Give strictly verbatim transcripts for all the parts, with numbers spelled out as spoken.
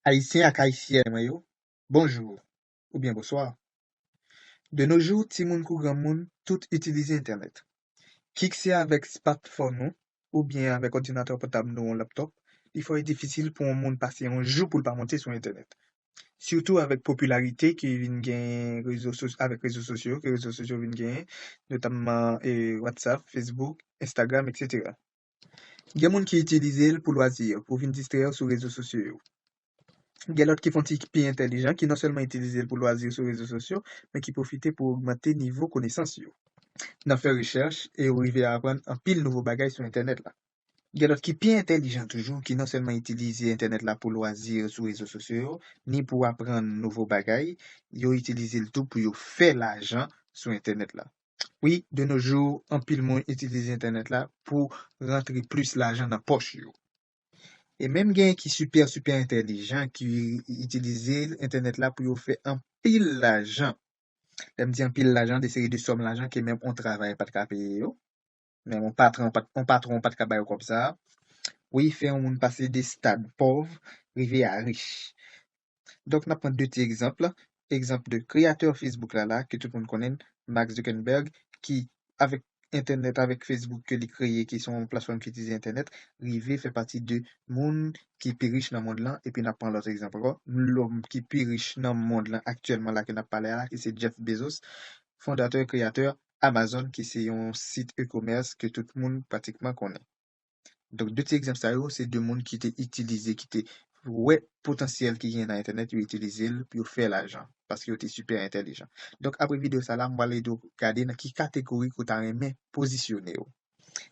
Ayisyen ak Ayisyèn mwen yo, bonjou oubyen bonswa. De nos jours, timoun kou granmoun, tout itilize entènèt. Kit se avèk smartphone ou oubyen avèk òdinatè pòtab nou, yon laptop, li fò e difisil pou yon moun pase yon jou pou l pa monte sou entènèt. Sitou avèk popilarite ki vin genyen rezo sos- avèk rezo sosyo, ke rezo sosyo vin genyen, notamman e, WhatsApp, Facebook, Instagram, etsetera. Gen moun ki itilize l pou lwazi, pou vin distrè yo sou rezo sosyo yo. Gen lòt ki fè yon ti pi entèlijan, ki non sèlman itilize l pou lwazi sou rezo sosyo, men ki pwofite pou ogmante nivo konesans yo. Nan fè rechèch e yo rive a aprann anpil nouvo bagay sou entènèt la. Gen lòt ki pi entèlijan toujou, ki non sèlman itilize entènèt la pou lwazi sou rezo sosyo yo, ni pou aprann nouvo bagay, yo itilize l tou pou yo fè lajan sou entènèt la. Wi, de nos jours, anpil moun itilize entènèt la pou rantre plis lajan nan pòch yo. E menm gen ki sipè, sipè entèlijan ki itilize entènèt la pou yo fè anpil lajan. Lè m di anpil lajan, de seri de sòm lajan ke menm yon travay pa t ka peye yo. Menm yon patwon pa t, yon patwon pa t ka ba yo kòb sa a. Wi, fè yon moun pase de stad pòv rive a rich. Donk, n ap pran de ti egzanp. Egzanp de kreyatè Facebook la, la, ke tout moun konnen, Mark Zuckerberg, ki, avèk entènèt, avèk Facebook ke li kreye, ki se yon platfòm ki itilize entènèt, rive fè pati de moun ki pi rich nan mond lan. Epi n ap pran lòt egzanp ankò. Lòm ki pi rich nan mond lan aktyèlman la ke n ap pale a, ki se Jeff Bezos, fondatè, kreyatè Amazon, ki se yon sit e-commerce ke tout moun pratikman konnen. Donk, de ti egzanp sa yo, se de moun ki te itilize, ki te wè potansyèl ki gen nan entènèt, yo itilize l pou yo fè lajan, paske yo te sipè entèlijan. Donk, apre videyo sa la, m pral ede w gade nan ki kategori ke w ta renmen pozisyone w.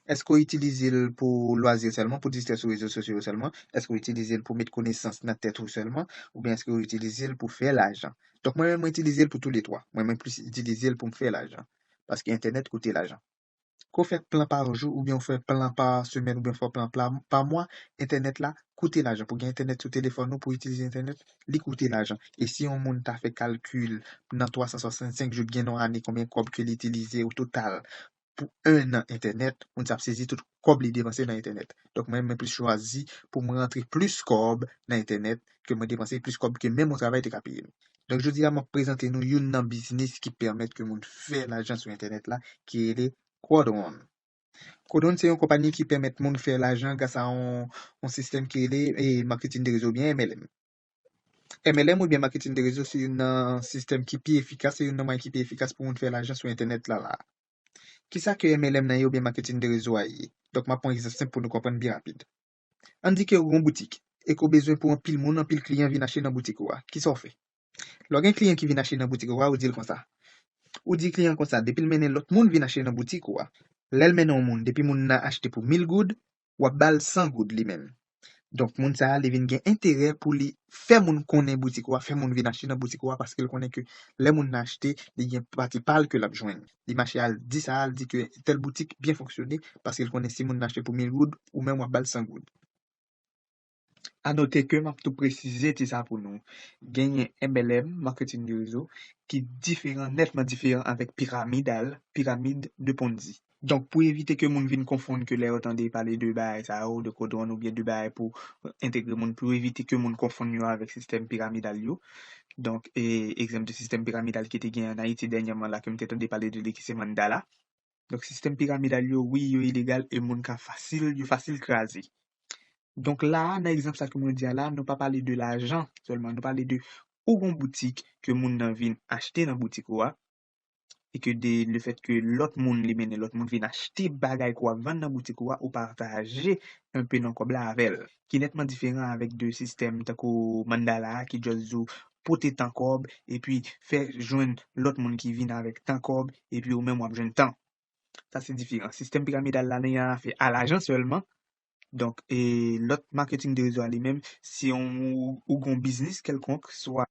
Èske w itilize l pou lwazi sèlman, pou distrè sou rezo sosyo yo sèlman? Èske w itilize l pou met konesans nan tèt ou sèlman? Oubyen èske w itilize l pou fè lajan? Donk, mwen menm, mwen itilize l pou toulètwa. Mwen, mwen plis itilize l pou m fè lajan. Paske entènèt koute lajan. Ke w fè plan pa jou oubyen w fè plan pa semèn oubyen w fè plan pa, pa mwa, entènèt la koute lajan. Pou gen entènèt sou telefòn ou, pou itilize entènèt, li koute lajan. E si yon moun ta fè kalkil nan twa san swasannsenk jou, gen nan yon ane, konbyen kòb ke li itilize o total pou en an entènèt, moun sa ap sezi tout kòb li depanse nan entènèt. Donk, mwen, mwen plis chwazi pou mwen rantre plis kòb nan entènèt ke mwen depanse plis kòb ke menm yon travay te ka peye m. Donk, jodi a, m ap prezante nou youn nan biznis ki pèmèt ke moun fè lajan sou entènèt la, ki rele Quadron. Quadron se yon konpayi ki pèmèt moun fè lajan gras a yon, yon sistèm ki rele, e, marketing de réseau oubyen M L M. M L M oubyen marketing de réseau se youn nan sistèm ki pi efikas, se youn nan mwayen ki pi efikas pou moun fè lajan sou entènèt la, la. Kisa ke M L M nan ye oubyen marketing de réseau a ye? Donk, m ap pran yon egzanp senp pou nou konprann byen rapid. Ann di ke w gen yon boutik e ke w bezwen pou anpil moun, anpil kliyan vin achte nan boutik ou a. Kisa w fè? Lè w gen kliyan ki vin achte nan boutik ou a, ou di l konsa. Ou di kliyan konsa, depi l mennen lòt moun vin achte nan boutik ou a, lè l mennen yon moun, depi moun nan achte pou mil goud, w ap ba l san goud li menm. Donk, moun sa a, li vin gen enterè pou li fè moun konnen boutik ou a, fè moun vin achte nan boutik ou a, paske l konnen ke lè moun nan achte, li gen pati pa l ke l ap jwenn. Li mache al di sa, al di ke tèl boutik byen fonksyone, paske l konnen si moun nan achte pou mil goud, ou menm w ap ba l san goud. A note ke m ap tou presize ti sa pou nou. Genyen M L M, marketing de réseau, ki diferan, nètman diferan avèk piramidal, pyramide de Ponzi. Donk, pou evite ke moun vin konfonn ke lè yo tande pale de bagay sa yo, de Quadron oubyen de bagay pou entegre moun, pou evite ke moun konfonn yo avèk sistèm piramidal yo. Donk, e, egzanp de sistèm piramidal ki te gen an Ayiti dènyèman la, ke m te tande pale de li, ki se Mandala. Donk, sistèm piramidal yo, wi, yo ilegal e moun ka fasil, yo fasil kraze. Donk, la a, nan egzanp sa ke mwen di a la, nou pa pale de lajan sèlman, nou pale de ou gon boutik ke moun nan vin achte nan boutik ou a, e ke de, le fèt ke lòt moun li mennen lòt moun vin achte bagay ke w ap vann nan boutik ou a, ou pataje enpe nan kòb la avè l, ki nètman diferan avèk de sistèm tankou Mandala a, ki just di w pote tan kòb, epi fè jwenn lòt moun ki vin avèk tan kòb, epi ou menm w ap jwenn tan. Sa se diferan. Sistèm piramidal la, li an afè a lajan sèlman. Donk, e lòt marketing de réseau a li menm, se yon, ou gon biznis kèlkonk, swa,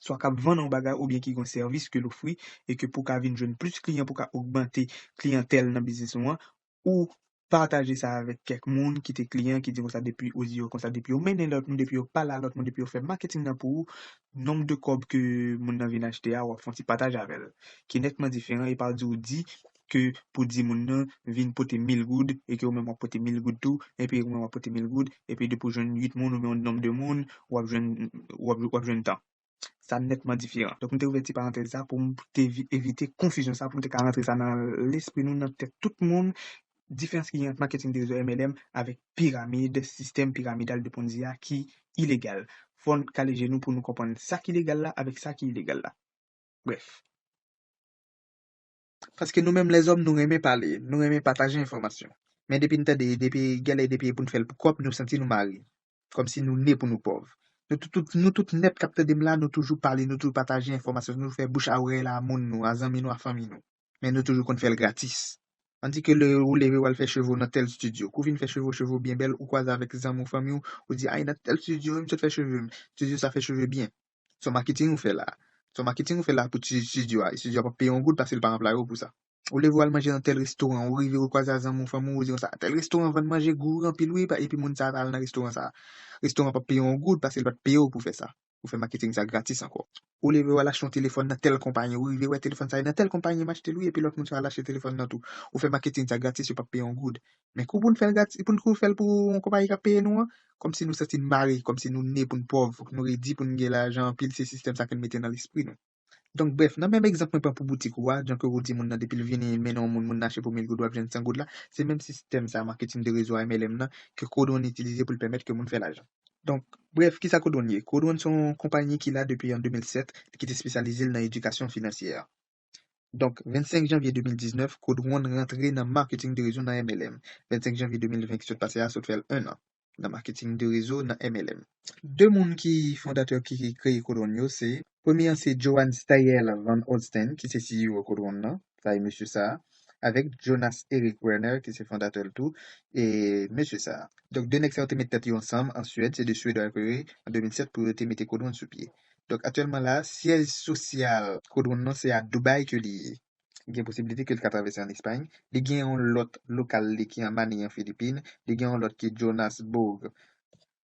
swa k ap vann yon bagay oubyen ki gon sèvis ke l ofri, e ke pou ka vin jwenn plis kliyan, pou ka ogmante kliyantèl nan biznis ou an, ou pataje sa avèk kèk moun ki te kliyan, ki di konsa depi ou di yo konsa, depi yo mennen lòt moun, depi yo pale a lòt moun, depi yo fè marketing nan pou ou, nonb de kòb ke moun nan vin achte a, w ap fè yon ti pataj avè l, ki nètman diferan, e pa di ou di, ke pou di moun nan vin pote mil goud, e ke ou menm w ap pote mil goud tou, epi ou menm w ap pote mil goud, epi depi w jwenn uit moun oubyen yon nonb de moun, w ap jwenn, w ap, w ap jwenn tan. Sa nètman diferan. Donk, m te ouvè ti parantèz sa pou m te vi- evite konfizyon sa, pou m te ka rantre sa nan lespri nou, nan tèt tout moun, diferans ki gen ant maketing de rezo M L M avèk piramid, sistèm piramidal de Ponzi a ki ilegal. Fò n kale je nou pou nou konprann sa ki legal la avèk sa ki ilegal la. Brèf. Paske nou menm lèzòm, nou renmen pale, nou renmen pataje enfòmasyon. Men depi n tande, depi genlè, depi e pou n fè l pou kòb, nou santi nou mare. Kòmsi nou ne pou nou pòv. Nou tout, tout, nou tout nèt k ap tande m la, nou toujou pale, nou toujou pataje enfòmasyon, nou fè bouch a orèy la a moun nou, a zanmi nou, a fanmi nou. Men nou toujou konn fè l gratis. Ann di ke lè ou leve w al fè cheve w nan tèl estidyo, kou vin fè cheve w, cheve w byen bèl, ou kwaze avèk zanmi w, fanmi w, ou di, ay, nan tèl estidyo wi m sot fè cheve m. Estidyo sa fè cheve byen. Se yon maketing ou fè la. Se yon maketing ou fè la pou ti estidyo a. Estidyo a p ap peye yon goud paske l pa anplwaye w pou sa. Ou leve w al manje nan tèl restoran, ou rive ou kwaze a zanmi w, fanmi w, ou di konsa, tèl restoran vann manje gou anpil wi, pa- epi moun sa a t al nan restoran sa a. Restoran p ap peye yon goud paske l pa t peye w pou fè sa. Ou fè maketing sa gratis ankò. Ou leve w al achte yon telefòn nan tèl konpayi, ou rive wè telefòn sa a nan tèl konpayi m achte l wi, epi lòt moun sa al achte telefòn nan tou. Ou fè maketing sa gratis, yo p ap peye yon goud. Men kou pou n fè l gratis, pou n kou fè l pou yon konpayi k ap peye nou an, kòmsi nou santi n mare, kòmsi nou ne pou n pòv, fòk nou redi pou n gen lajan anpil, se sistèm sa ke n mete nan lespri nou. Donk, brèf, nan menm egzanp mwen pran pou boutik ou a, jan ke ou di moun nan depi l vini, mennen yon moun, moun nan achte pou mil goud, w ap jwenn san goud la, se menm sistèm sa, maketing de rezo a M L M nan, ke Code One itilize pou l pèmèt ke moun fè lajan. Donk, brèf, kisa Code One ye? Code One se yon konpayi ki la depi an de mil sèt, ki te espesyalize l nan edikasyon finansyè. Donk, vennsenk janvye de mil diznèf, Code One rantre nan maketing de rezo nan M L M. Vennsenk janvye de mil ven ki sot pase a, sot fè l en an nan maketing de rezo nan M L M. De moun ki fondatè ki kreye Code One yo se, premye an se Johann Steyerl van Holtztein, ki se C E O Code One nan, sa e mesye sa, avèk Jonas Erik Werner, ki se fondatè l tou, e mesye sa. Donk, de nèg sa yo te met tèt yo ansanm an Swèd, se de Swedwa yo kreye an de mil sèt pou yo te mete Code One sou pye. Donk, aktyèlman la, syèj sosyal Code One nan se a Dubai ke li ye. Gen posiblite ke l ka travèse an Espay. Li gen yon lòt lokal li ki an Manille an Filipin. Li gen yon lòt ki Johannesburg,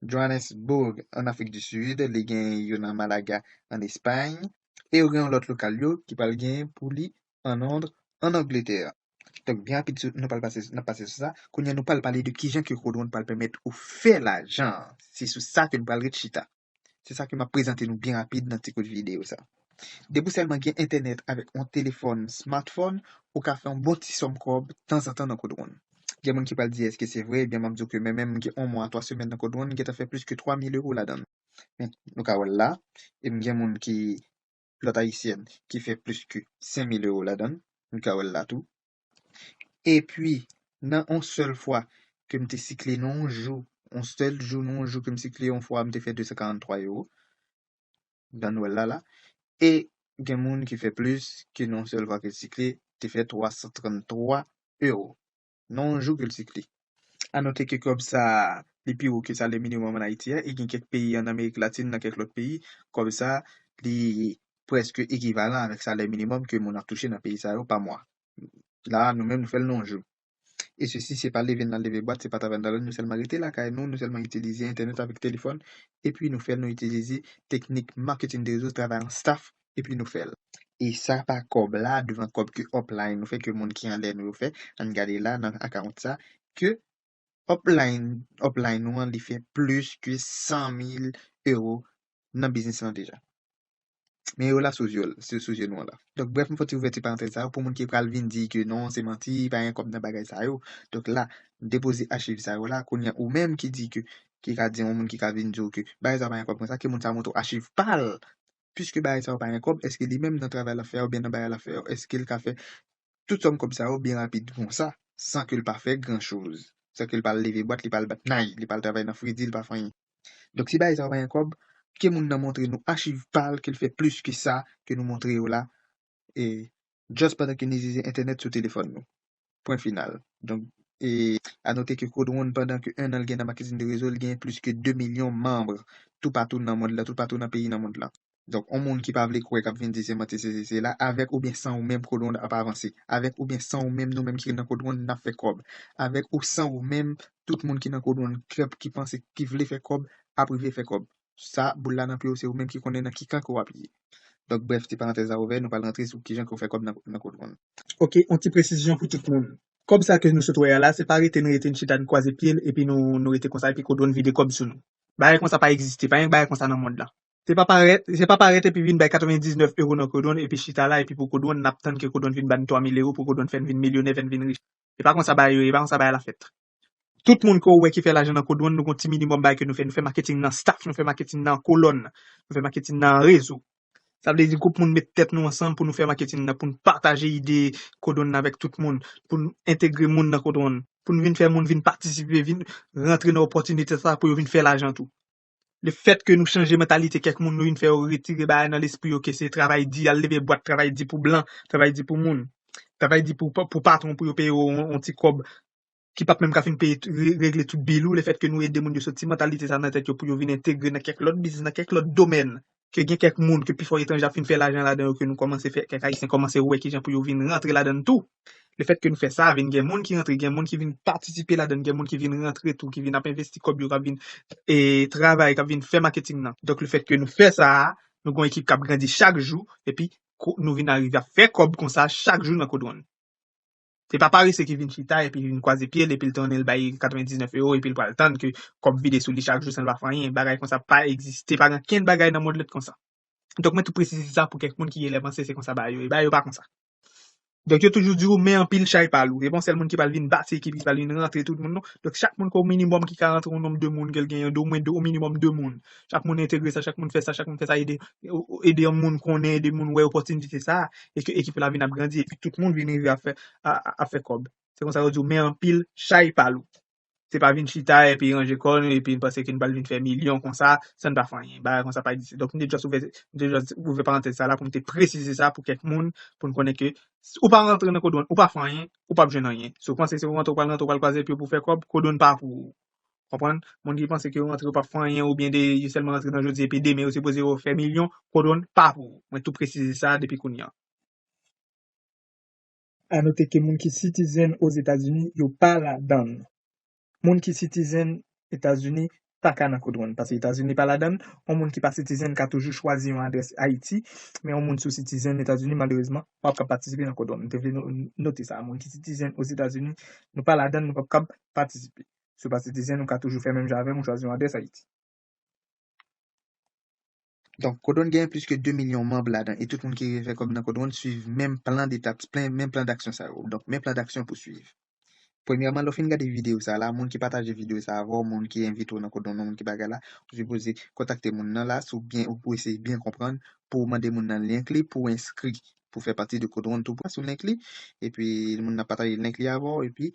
Johannesburg an Afrik di Sid. Li gen youn an Malaga an Espay. E yo gen yon lòt lokal yo ki pral gen pou li an Lond, an Angletè. Donk, byen rapid, sou- nou pral pase, n ap pase sou sa. Kounye a, nou pral pale de kijan ke Code One pral pèmèt ou fè lajan. Se sou sa ke nou pral ret chita. Se sa ke m ap prezante nou byen rapid nan ti kout videyo sa. Depi w sèlman gen entènèt avèk yon telefòn smartphone, ou ka fè yon bon ti sòm kòb tanzantan nan Code One. Gen moun ki pral di, èske se vre? Ebyen, m ap di w ke mwen menm, m gen yon mwa, twa semèn nan Code One, m gentan fè plis ke twa mil ewo ladan l. Men, nou ka wè l la. E m gen moun ki, lòt ayisyèn, ki fè plis ke senk mil ewo ladan l. Nou ka wè l la tou. Epi, nan yon sèl fwa ke m te sikle nan yon jou, yon sèl jou, nan yon jou ke m sikle yon fwa, m te fè de san karant twa ewo. Jan nou wè l la, la. E gen moun ki fè plis ke nan yon sèl fwa ke l sikle, te fè twa san trant twa ewo. Nan yon jou ke l sikle. A note ke kòb sa a, li pi wo ke salè minimòm ann Ayiti a, e gen kèk peyi ann Amerik Latin, nan kèk lòt peyi, kòb sa a, li prèske ekivalan avèk salè minimòm ke moun ap touche nan peyi sa yo pa mwa. La a, nou menm, nou fè l nan yon jou. E sesi, se pa leve n al leve bwat, se pa travay n al, nou sèlman rete lakay nou, nou sèlman itilize entènèt avèk telefòn, epi nou fè l, nou itilize teknik maketing de rezo, travay an staff, epi nou fè l. E sa pa kòb la, devan kòb ke upline nou fè, ke moun ki anlè nou yo fè, ann gade la nan akawont sa, ke upline, upline nou an, li fè plis ke san mil ewo nan biznis lan deja. Men yo la sou zye, sou, sou zye nou an la. Donk, brèf, m fè ti ouvèti parantèz sa a pou moun ki pral vin di ke non, se manti, pa gen kòb nan bagay sa yo. Donk la, m depoze achiv sa yo la, kounye a ou menm ki di ke, ki ka di yon moun ki ka vin di w ke bagay sa yo pa gen kòb konsa, ke moun sa montre w achiv pa l. Piske bagay sa yo pa gen kòb, èske li menm nan travay l ap fè a oubyen nan bagay l ap fè a, èske l ka fè tout sòm kòb sa yo byen rapid konsa, san ke l pa fè gran choz, san ke l pa al leve bwat, li pa al bat nay, li pa al travay nan fredi, li pa fè anyen. Donk, si bagay sa yo pa gen kòb, ke moun nan montre nou achiv pa l, ke l fè plis ke sa ke nou montre yo la, e just pandan ke n itilize entènèt sou telefòn nou. Pwen final. Donk, e a note ke Code One, pandan ke en an l gen nan maketing de rezo, l gen plis ke de milyon manm toupatou nan mond lan, toupatou nan peyi nan mond lan. Donk, yon moun ki pa vle kwè, k ap vin di se manti, se sesi, se sela, avèk oubyen san ou menm, Code One ap avanse. Avèk oubyen san ou menm, nou menm ki nan Code One, n ap fè kòb. Avèk ou san ou menm, tout moun ki nan Code One, k ap, ki panse, ki vle fè kòb, ap rive fè kòb. Sa, boul la nan pye w, se ou menm ki konnen nan ki kan ke w ap ye. Donk, brèf, ti parantèz la ouvè, nou pral rantre sou kijan ke w fè kòb nan, nan Codron. Ok, yon ti presizyon pou tout moun. Kòb sa ke nou sot wè a la, se pa rete n rete n chita n kwaze pye l, epi nou, nou rete konsa, epi Codron vide kòb sou nou. Bagay konsa pa egziste, pa gen bagay konsa nan mond lan. Se pa parèt, se pa parèt epi vin bay katrevendiznèf euro nan Codron, epi chita la, epi pou Codron, n ap tann ke Codron vin ba n twa mil euro, pou Codron fè n vin milyonè, fè n vin rich. E pa konsa bagay yo ye, e pa konsa bagay la fèt. Tout moun ke w wè ki fè lajan nan Codron, nou gon ti minimòm bagay ke nou fè. Nou fè maketing nan staff, nou fè maketing nan kolòn, nou fè maketing nan rezo. Sa vle di gwoup moun met tèt nou ansanm pou nou fè maketing nan, pou n pataje ide Codron nan avèk tout moun, pou n entegre moun nan Codron, pou n vin fè moun vin patisipe, vin rantre nan opòtinite sa pou yo vin fè lajan tou. Le fèt ke nou chanje mantalite kèk moun, nou vin fè yo retire bagay nan lespri yo ke se travay di, al leve bwat, travay di pou blan, travay di pou moun, travay di pou, pou patwon pou yo peye yo yon, yon ti kòb ki p ap menm ka fin peye, re-, regle tout bil ou, le fèt ke nou ede moun yo soti mantalite sa nan tèt yo pou yo vin entegre nan kèk lòt biznis, nan kèk lòt domèn, ke gen kèk moun ke pifò etranje ap fin fè lajan ladan yo, ke nou kòmanse fè, kèk Ayisyen kòmanse wè kijan pou yo vin rantre ladan l tou. Le fèt ke nou fè sa, vin gen moun ki rantre, gen moun ki vin patisipe ladan l, gen moun ki vin rantre tou, ki vin ap envesti kòb yo, k ap vin, e, travay, k ap vin fè maketing nan. Donk, le fèt ke nou fè sa, nou gon ekip k ap grandi chak jou, epi ko-, nou vin arive ap fè kòb konsa chak jou nan Codron. Se pa parese ki vin chita epi vin kwaze pye l epi l tounen l bay katrevendiznèf euro epi l pral tann ke kòb vide sou li chak jou san l pa fè anyen. Bagay konsa pa egziste, pa gen okenn bagay nan mond lan ki konsa. Donk, mwen tou presize sa pou kèk moun ki genlè panse se konsa bagay yo ye. Bagay yo pa konsa. Donk, yo toujou di w, men anpil chay pa lou. E pa yon sèl moun ki pral vin bati ekip, ki pral vin rantre tout moun, non. Donk, chak moun ke w minimòm ki ka rantre yon nonb de moun, ke l genyen de, omwen de, o minimòm de moun. Chak moun entegre sa, chak moun fè sa, chak moun fè sa, ede, ede yon moun konnen, ede moun wè opòtinite sa, e ke ekip la vin ap grandi, epi tout moun vin rive ap fè, a, a, ap fè kòb. Se konsa yo di w, men anpil chay pa lou. Se pa vin chita epi ranje kò nou epi n panse ke n pral vin fè milyon konsa san n pa fè anyen. Bagay konsa pa egziste. Donk, m te just ouvè, m te just ouvè parantèz sa la pou m te presize sa pou kèk moun, pou n konnen ke s-, ou pa rantre nan Codron, ou pa fè anyen, ou p ap jwenn anyen. Si w panse se rantre, ou pral rantre, ou pral kwaze pye pou fè kòb, Codron pa pou ou. Konprann? Moun ki panse ke yo rantre, yo p ap fè anyen, oubyen de, yo sèlman rantre nan jodi epi demen, yo sipoze yo fè milyon, Codron pa pou ou. Mwen tou presize sa depi kounye a. A note ke moun ki citizen Ozetazini, yo pa ladann. Moun ki citizen Etazini pa ka nan Codron, paske Etazini pa ladann. Yon moun ki pa citizen ka toujou chwazi yon adrès Ayiti, men yon moun si w citizen Etazini, malerezman, w ap ka patisipe nan Codron. M te vle no-, note sa. Moun ki citizen Ozetazini, nou pa ladann, nou p ap kab patisipe. Si w pa citizen, ou ka toujou fè menm jan avè m, ou chwazi yon adrès Ayiti. Donk, Codron genyen plis ke de milyon manm ladan, e tout moun ki rive fè kòb nan Codron swiv menm plan detap, plan, menm plan daksyon sa yo. Donk, menm plan daksyon pou swiv. Premyèman, lè w fin gade videyo sa la, moun ki pataje videyo sa avè w, moun ki envite w nan Codron nan, moun ki bagay la, ou sipoze kontakte moun nan la, si w byen, ou eseye byen konprann, pou w mande moun nan link li, pou w enskri, pou w fè pati de Codron tou, pou w sou link li, epi moun nan pataje link li avè w, epi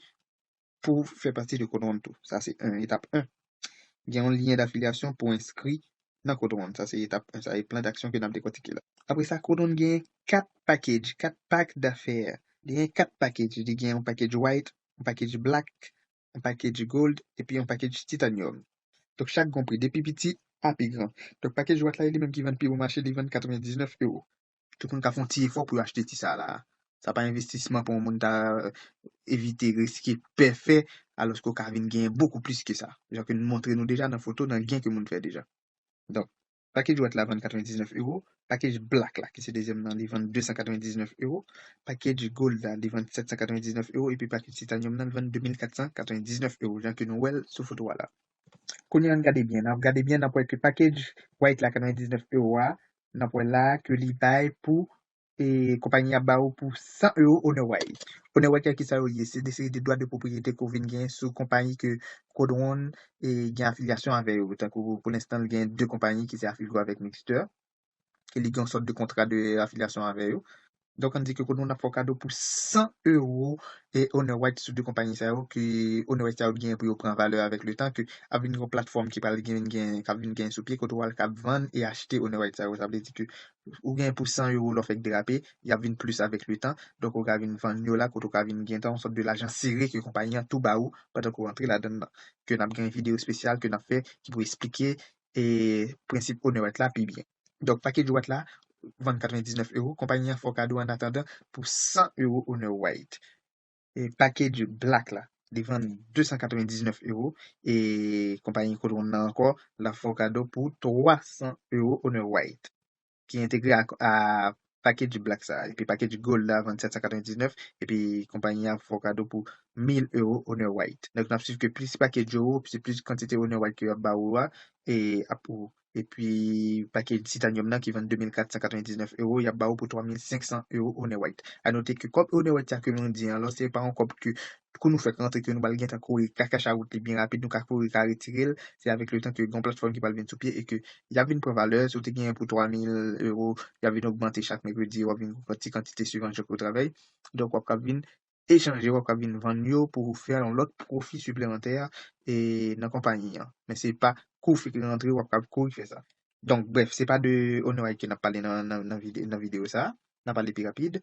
pou w fè pati de Codron tou. Sa se en, etap en. Gen yon lyen dafilyasyon pou w enskri nan Codron. Sa se etap en, sa e plan daksyon ke n ap dekòtike la. Apre sa, Codron gen kat package, kat pack d'affaires. Li gen kat package. Li gen yon package white, yon package black, yon package gold, epi yon package titanium. Donk, chak gon pri, depi piti a pi gran. Donk, package white la, li menm ki vann pi bon mache, li vann katrevendiznèf euro. Tout moun ka fè yon ti efò pou yo achte ti sa la. Sa pa envestisman pou yon moun ta evite riske pè fè, alòske w ka vin genyen bokou plis ke sa. Jan ke n montre nou deja nan foto, nan gen ke moun fè deja. Donk, package white la vann katrevendiznèf euro, package black la, ki se dezyèm nan, li vann de san katrevendiznèf euro, package gold la, li vann sèt san katrevendiznèf euro, epi package titanium nan, li vann de mil kat san katrevendiznèf euro, jan ke nou wè l sou foto a la. Kounye a, ann gade byen, n ap gade byen, n ap wè ke package white la, katrevendiznèf euro a, n ap wè la ke li bay pou, e, konpayi ap ba ou pou san euro Honor White. Honor White, kisa yo ye? Se de seri de dwa de pwopriyete ke w vin gen sou konpayi ke Codron, e, gen afilyasyon avè yo. Tankou pou lenstan, l gen de konpayi ki se Afilco avèk Mixter, ke li gen yon sòt de kontra de afilyasyon avè yo. Donk, ann di ke Codron ap fè w kado pou san euro e Honor White sou de konpayi sa yo, ke Honor White sa yo ap genyen pou yo pran valè avèk letan, ke ap vin yon platfòm ki pral gen, gen, k ap vin gen sou pye, kote w al k ap vann e achte Honor White sa yo. Sa vle di ke ou gen pou san euro lè w fèk derape, y ap vin plis avèk letan. Donk, ou ka vin vann yo la, kote w ka vin gen tan yon sòt de lajan sere ke konpayi an tou ba ou pandan ke w rantre ladann nan. Ke n ap gen videyo espesyal ke n ap fè ki pou esplike, e, prensip Honor White la pi byen. Donk, package white la, vann katrevendiznèf euro, konpayi an fè w kado an atandan pou san euro Honor White. E package black la, li vann de san katrevendiznèf euro, e konpayi Codron nan ankò, l ap fè w kado pou twa san euro Honor White. ki entegre a, a package Black sa. Epi package Gold la vann sèt san katrevendiznèf, epi konpayi a fè w kado pou mil euro Honor White. Donk, n ap swiv ke plis package yo, se plis kantite Honor White ke y ap ba ou a, e ap ou. Epi package Titanium nan ki vann de mil kat san katrevendiznèf euro, y ap ba ou pou twa mil senk san euro Honor White. A note ke kòb Honor White sa ke mwen di an la, se pa yon kòb ke kou nou fèk rantre ke nou pral gentan kouri ka kach a wout li byen rapid, nou ka kouri ka retire l. Se avèk letan ke gen yon platfòm ki pral vin sou pye e ke y ap vin pran valè, si w te genyen pou twa mil euro, y ap vin ogmante chak mèkredi, w ap vin pran ti kantite swivan jan ke w travay. Donk, w ap ka vin echanje, w ap ka vin vann yo pou w fè yon lòt pwofi siplemantè e nan konpayi an. Men se pa kou w fèk rantre, w ap ka kouri fè sa. Donk, brèf, se pa de Honor White ke n ap pale nan, nan, nan vide-, nan videyo sa a. N ap pale pi rapid.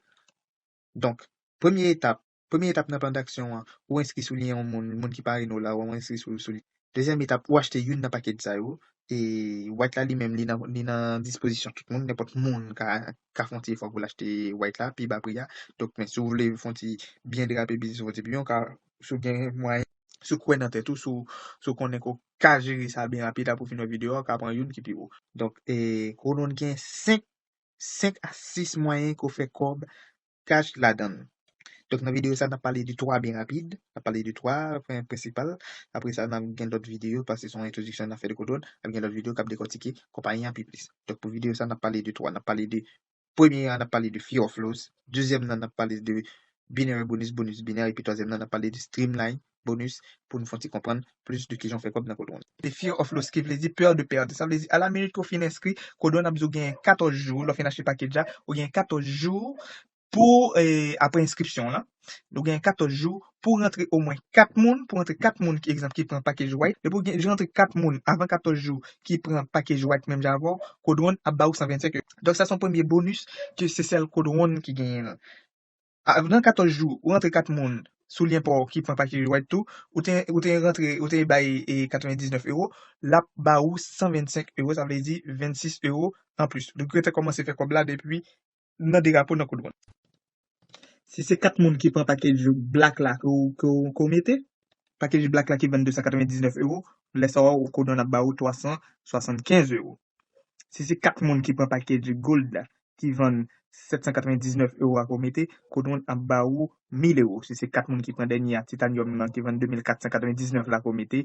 Donk, premye etap, premye etap nan plan d'aksyon an, ou enskri sou li yon moun, moun ki parenn ou la, ou enskri sou, sou li. Dezyèm etap, ou achte youn nan package sa yo. E White la li menm, li nan, li nan dispozisyon tout moun, nenpòt moun ka, ka fè yon ti efò pou l achte White la, pi ba pri a. Donk, men si w vle fè yon ti byen drape biznis ou, fè yon ti byen, ou ka, si w gen mwayen, si w kwè nan tèt ou, si w, si w konnen ke w ka jere sa byen rapid, apre w fin wè videyo a, ou ka pran youn ki pi wo. Donk, e, Codon gen senk, senk a sis mwayen ke w fè kòb kach ladan l. Donk, nan videyo sa, n ap pale de twa byen rapid. N ap pale de twa pwen prensipal. Apre sa, n ap gen lòt videyo, paske se yon entwodiksyon n ap fè de Codon. N ap gen lòt videyo k ap dekòtike konpayi an pi plis. Donk, pou videyo sa, n ap pale de twa. N ap pale de, premye a, n ap pale de Fear of Loss. Dezyèm nan, n ap pale de Binary Bonus, bonus binè. Epi twazyèm nan, n ap pale de Streamline Bonus pou nou fè yon ti konprann plis de kijan w fè kòb nan Codon. De Fear of Loss, ki vle di pè de pèd. Sa vle di, a la minit ke w fin enskri, Codon ap di w gen katòz jou, lè w fin achte package la, ou gen katòz jou pou, e, apre enskripsyon w lan, ou gen katòz jou pou rantre omwen kat moun, pou rantre kat moun, ki egzanp, ki pran package White. Depi w gen, rantre kat moun avan katòz jou ki pran package White menm jan avè w, Codon ap ba ou san vennsenk euro. Donk, sa se yon premye bonus ke se sèl Codon ki genyen l. A, nan katòz jou, ou rantre kat moun sou lyen pa w ki pran package White tou, ou te, ou te rantre, ou te bay, e, katrevendiznèf euro, l ap ba ou san vennsenk euro, sa vle di vennsis euro anplis. Donk, ou te kòmanse fè kòb la depi nan drapo nan Codon. Si se kat moun ki pran package Black la ke w, ke w, ke w mete, package Black la ki vann de san katrevendiznèf euro, lè sa a, Codon ap ba ou twa san swasannkenz euro. Si se kat moun ki pran package Gold la, ki vann sèt san katrevendiznèf euro a ke w mete, Codon ap ba ou mil euro. Si se kat moun ki pran dènye a, Titanium nan, ki vann de mil kat san katrevendiznèf la ke w mete,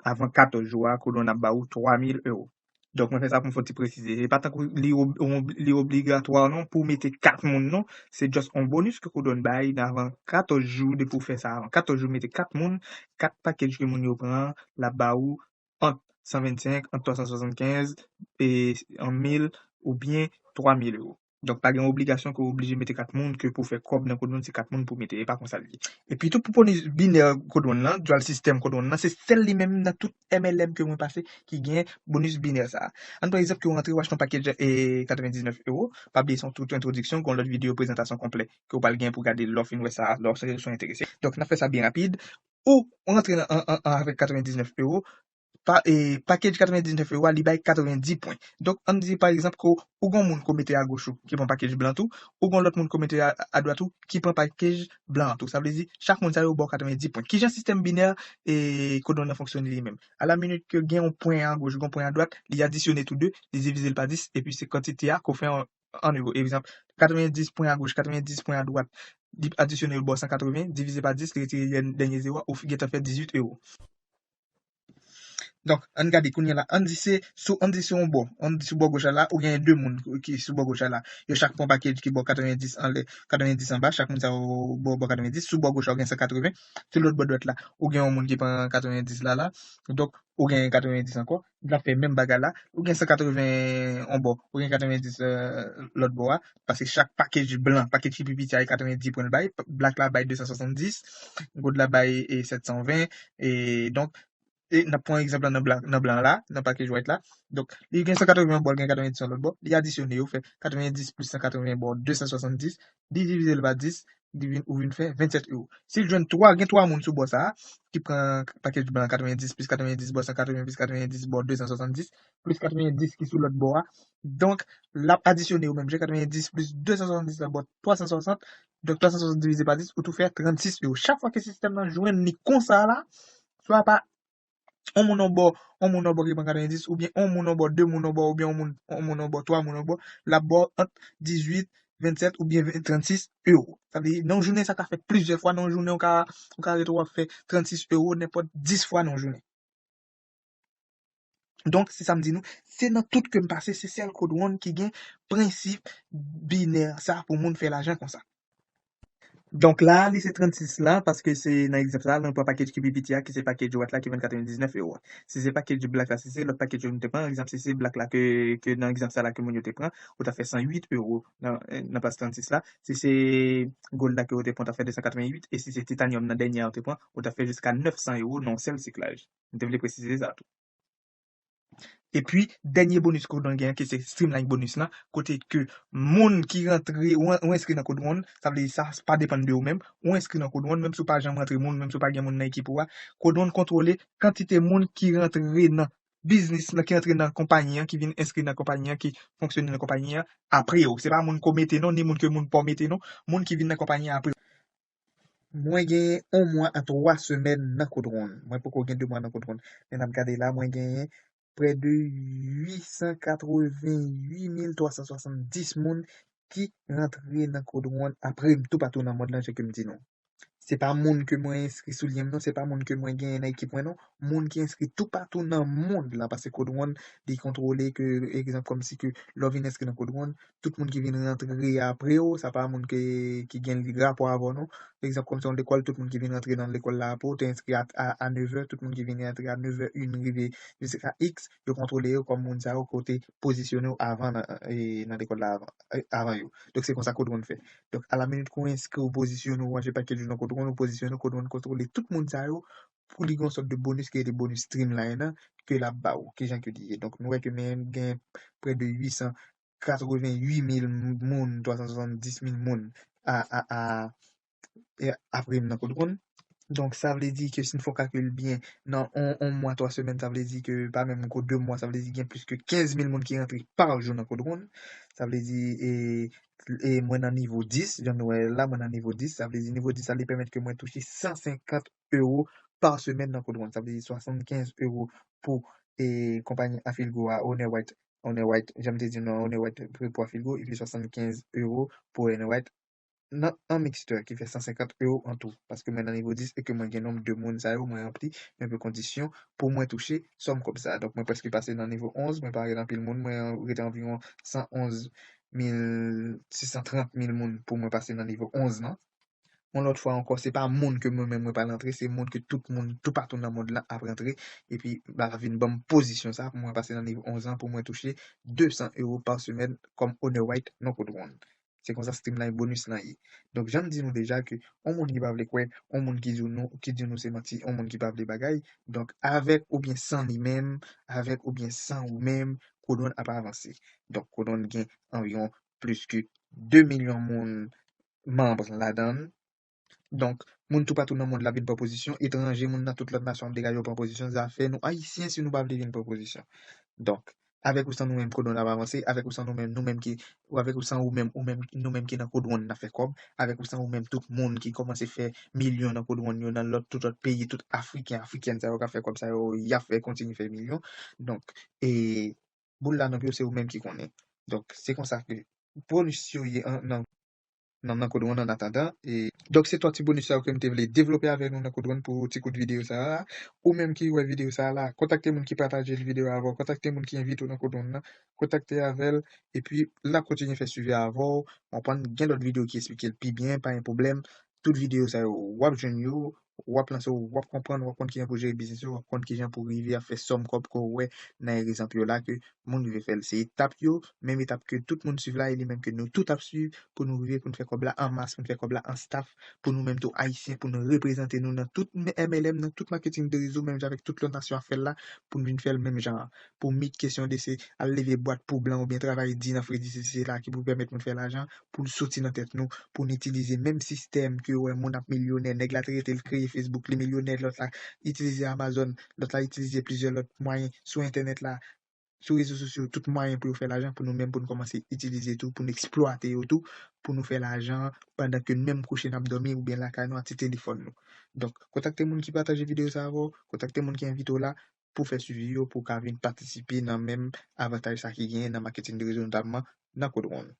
avan katòz jou a, Codon ap ba ou twa mil euro. Donk, mwen fè sa pou m fè ti presize. E pa tankou li ob-, ob-, li obligatwa non pou w mete kat moun non. Se just yon bonus ke Codon bay avan katòz jou depi w fè sa. Avan katòz jou, mete kat moun, kat package ke moun yo pran an, l ap ba ou ant san vennsenk, ant twa san swasannkenz, e, an mil oubyen twa mil euro. Donk, pa gen obligasyon ke w oblije mete kat moun, ke pou fè kòb nan Codon, se kat moun pou mete. E pa konsa l ye. Epi tou, pou bonus binè Codon lan, dual system Codon lan, se sèl li menm nan tout M L M ke mwen pase ki gen bonus binè sa a. Ann pran egzanp ke w rantre w achte yon package, e, katrevendiznèf euro, pa bliye se yon tout entwodiksyon, gen yon lòt videyo prezantasyon konplè ke w pral gen pou gade lè w fin wè sa, lè w enterese. Donk, n ap fè sa byen rapid. Ou, ou rantre nan, an, an, an avèk katrevendiznèf euro, pa, e, package katrevendiznèf euro a, li bay katrevendi pwen. Donk, ann di, pa egzanp, ke ou gen yon moun ke w mete agoch ou, ki pran package blan tou, ou gen yon lòt moun ke w mete a, adwat ou, ki pran package blan tou. Sa vle di, chak moun sa yo ba w katrevendi pwen. Kijan sistèm binè, e, Codon nan fonksyone li menm? A la minit ke gen yon pwen agoch, gen yon pwen adwat, li adisyone tou de, li divize l pa dis, epi se kantite a ke w fè an, an euro. Egzanp, katrevendis pwen agoch, katrevendis pwen adwat, li adisyone l ba w san katreven, divize pa dis, li retire dèn-, dènye zewo a, ou fi-, gentan fè dizuit euro. Donk, ann gade kounye a la, ann di se sou, ann di se yon bò, ann di sou bò goch la la, ou gen de moun ki sou bò goch la la. Yo chak pran package ki ba w katrevendis anlè, katrevendis anba, chak moun sa yo ba w, ba w katrevendis. Sou bò goch la, ou gen san katreven. Sou lòt bò dwat la, ou gen yon moun ki pran katrevendis la la. Donk, ou gen katrevendis ankò. N ap fè menm bagay la. Ou gen san katreven yon bò, ou gen katrevendis, e, lòt bò a. Paske chak package blan, package ki pi piti a, e katrevendis pwen l bay. Black la bay de san swasanndis, gold la bay, e, sèt san ven. E donk, e n ap pran egzanp la nan blan, nan blan la, nan package white la. Donk, li gen san katreven yon bò, li gen katrevendis yon lòt bò. Li adisyone yo, fè katrevendis plis san katreven ba w de san swasanndis. Li divize l pa dis, li vin, ou vin fè vennsèt euro. Si l jwenn twa, gen twa moun sou bò sa a, ki pran package blan katrevendis plis katrevendis ba w san katreven plis katrevendis ba w de san swasanndis, plis katrevendis ki sou lòt bò a. Donk, l ap adisyone yo menm jan, katrevendis plis de san swasanndis la ba w twa san swasant. Donk, twa san swasant divize pa dis, ou tou fè trannsis euro. Chak fwa ke sistèm nan jwenn li konsa la, swa pa yon moun an bò, yon moun an bò ki pran katrevendis, oubyen yon moun an bò, de moun an bò, oubyen yon moun, yon moun an bò, twa moun an bò, l ap ba w ant dizuit, vennsèt oubyen ven, trannsis ewo. Sa vle di, nan yon jounen, sa ka fèt plizyè fwa nan yon jounen, ou ka, ou ka rete w ap fè trannsis ewo nenpòt dis fwa nan yon jounen. Donk, se sa m di nou, se nan tout ke m pase, se sèl Code One ki gen prensip binè sa pou moun fè lajan konsa. Donk la, li se trannsis la, paske se nan egzanp sa, nou pran package ki pi piti a, ki se package white la, ki vann katrevendisnèf ewo. Si se package black la, si se lòt package yo nou te pran, egzanp, si se black la ke, ke nan egzanp sa la ke moun yo te pran, ou ta fè san uit ewo nan, nan plas trannsis la. Si se gold la ke ou te pran, ou ta fè de san katreventuit, e si se titanium nan dènye a ou te pran, ou ta fè jiska nèf san ewo nan yon sèl siklaj. M te vle presize sa tou. Epi, dènye bonis ke w gen, ki se Streamline bonis lan, kote ke moun ki rantre, ou, ou enskri nan Code One, sa vle di sa pa depann de ou menm, ou enskri nan Code One, menm si w pa janm rantre moun, menm si w pa gen moun nan ekip ou a, Code One kontwole kantite moun ki rantre nan biznis lan, ki rantre nan konpayi an, ki vin enskri nan konpayi an, ki fonksyone nan konpayi an apre w. Se pa moun ke w mete non, ni moun ke moun pa w mete non, moun ki vin nan konpayi an apre w. Mwen genyen yon mwa a twa semèn nan Code One. Mwen poko gen de mwa nan Code One. Men n ap gade la, mwen genyen prè de uit san katreventuit mil twa san swasanndis moun ki rantre nan Code One apre m toupatou nan mond lan, jan ke m di nou. Se pa moun ke mwen enskri sou lyen m non, se pa moun ke mwen genyen nan ekip mwen non. Moun ki enskri toupatou nan mond lan, paske Code One, li kontwole ke, egzanp, kòmsi ke lè w vin enskri nan Code One, tout moun ki vin rantre apre w, sa pa moun ke, ki gen rapò avè w non. Egzanp, kòmsi yon lekòl, tout moun ki vin rantre nan lekòl la apre w, te enskri a, a, a nevè, tout moun ki vin rantre a nevè en rive jiska X, yo kontwole yo kòm moun sa yo kote pozisyone w avan nan, e, nan lekòl la avan, e, avan yo. Donk, se konsa Code One fè. Donk, a la minit ke w enskri, w pozisyone w, w achte package ou nan Code One, w pozisyone w, Code One kontwole tout moun sa yo pou li gen yon sòt de bonis ki rele bonis Streamline nan, ke l ap ba w. Kijan ke li ye? Donk, nou wè ke men gen prè de uit san katreventuit mil moun, twa san swasanndis mil moun a, a, a, e, apre m nan Code One. Donk, sa vle di ke si n fè yon kalkil byen, nan yon, yon mwa, twa semèn, sa vle di ke pa menm gwo de mwa, sa vle di gen plis ke kenz mil moun ki rantre pa jou nan Code One. Sa vle di, e, e mwen nan nivo dis, jan nou wè la, mwen nan nivo dis, sa vle di nivo dis la, li pèmèt ke mwen touche san senkant ewo pa semèn nan Code One. Sa vle di swasannkenz ewo pou, e, konpayi Afilgo a, Owner White, Owner White, jan m te di nou, Owner White pou Afilgo, epi swasannkenz ewo pou Owner White nan, an mixture, ki fè san senkant ewo an tou. Paske mwen nan nivo dis e ke mwen gen nonb de moun sa yo, mwen ranpli yon pe kondisyon pou mwen touche sòm kòb sa. Donk, mwen prèske pase nan nivo onz, mwen pa gen anpil moun, mwen rete anviwon san onz mil, sis san trant mil moun pou mwen pase nan nivo onz lan. Yon lòt fwa ankò, se pa moun ke mwen menm mwen pral rantre, se moun ke tout moun, toupatou nan mond lan ap rantre, epi ba vin ban m pozisyon sa pou mwen pase nan nivo onz lan, pou mwen touche de san ewo pa semèn kòm Owner White nan Code One. Se konsa Streamline bonis lan ye. Donk, jan m di nou deja ke yon moun ki pa vle kwè, yon moun ki di nou, ki di nou se manti, yon moun ki pa vle bagay, donk, avèk oubyen san li menm, avèk oubyen san ou menm, Code One ap avanse. Donk, Code One gen anviwon plis ke de milyon moun manm ladan l. Donk, moun toupatou nan mond la vin pran pozisyon, etranje, moun nan tout lòt nasyon ap degaje yo pran pozisyon, zafè nou Ayisyen si nou pa vle vin pran pozisyon. Donk, avèk ou san nou menm, Code One ap avanse, avèk ou san nou menm, nou menm ki, ou avèk ou san ou menm, ou menm, nou menm ki nan Code One n ap fè kòb, avèk ou san ou menm, tout moun ki kòmanse fè milyon nan Code One yo, nan lòt, tout lòt peyi, tout Afriken, Afrikèn sa yo k ap fè kòb sa yo, y ap fè, kontinye fè milyon. Donk, e, boul la nan pye w, se ou menm ki konnen. Donk, se konsa ke bonis yo ye an, nan, nan, nan Code One an atandan. E, donk, se twa ti bonis sa yo ke m te vle devlope avèk nou nan Code One pou ti kout videyo sa a. Ou menm ki wè videyo sa a la, kontakte moun ki pataje videyo a avè w, kontakte moun ki envite w nan Code One nan, kontakte avè l, epi l ap kontinye fè swivi avè w. Ou konprann, gen lòt videyo ki esplike l pi byen, pa gen pwoblèm. Tout videyo sa yo, w ap jwenn yo, w ap lanse w, w ap konprann, w ap konn kijan pou jere biznis ou, w ap konn kijan pou rive ap fè sòm kòb ke w wè nan egzanp yo la ke moun rive fè l. Se etap yo, menm etap ke tout moun swiv la, e li menm ke nou tout ap swiv pou nou rive pou n fè kòb la an mas, pou n fè kòb la an staff, pou nou menm tou Ayisyen, pou nou reprezante nou nan tout M L M, nan tout maketing de rezo, menm jan avèk tout lòt nasyon ap fè l la, pou n vin fè l menm jan an. Pou meet kesyon de se al leve bwat pou blan oubyen travay di nan fredi, se, se la ki pou pèmèt moun fè lajan, pou l soti nan tèt nou, pou n itilize menm sistèm ke w wè moun ap milyonè, nèg la te rete l kreye Facebook, li milyonè, lòt la itilize Amazon, lòt la itilize plizyè lòt mwayen sou entènèt la, sou rezo sosyo, tout mwayen pou yo fè lajan, pou nou menm, pou nou kòmanse itilize tou, pou nou eksplwate yo tou, pou nou fè lajan pandan ke nou menm kouche n ap dòmi oubyen lakay nou ak ti telefòn nou. Donk, kontakte moun ki pataje videyo sa avè w, kontakte moun ki envite w la pou fè swivi yo, pou w ka vin patisipe nan menm avantaj sa ki genyen nan maketing de rezo, notamman nan Code One.